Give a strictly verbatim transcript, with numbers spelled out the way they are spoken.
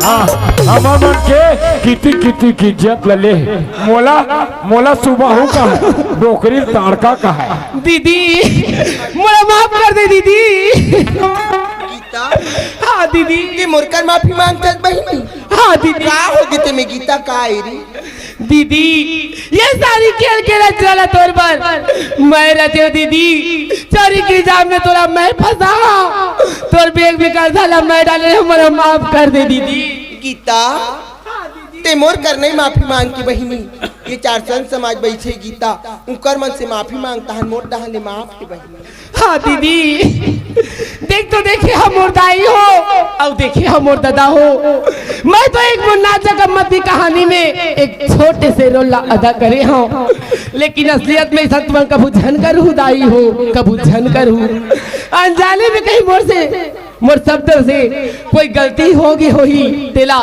हाँ, हमर मन के किती किती की इज्जत ल ले। मोला, मोला सुबाहू कहे, डोकरी तड़का कहे। दीदी, मोला माफ कर दे दीदी। गीता, हाँ दीदी। ते मोर कर माफी मांगत बहिनी। हाँ दीदी। का हो गे ते में गीता, का ए रे? दीदी, ये सारी खेल के रचना ला तोर बर मैं रचे दीदी। चोरी के इल्जाम में तोला मैं फंसा, तोर बेग में कर्जा ला मैं डाले, मोला माफ कर दे दीदी। गीता, ते मोर कर नहीं माफी मांग के बहिनी, ये चार संत समाज बइठे गीता, उकर मन से माफी मांगता हन, मोर डहन ले माफ के बहिनी। हाँ दीदी, देख तो देखे हम मोर दाई हो, अउ देखे हम मोर ददा हो। मैं तो एक मुन्ना जगमती कहानी में एक छोटे से रोल ला अदा करे हूँ, लेकिन असलियत में ऐसा तुमन कभू झन करहू दाई हो, कभू झन करहू। अनजाने में कहीं मोर से, मोर शब्द से कोई गलती होगी होही तेला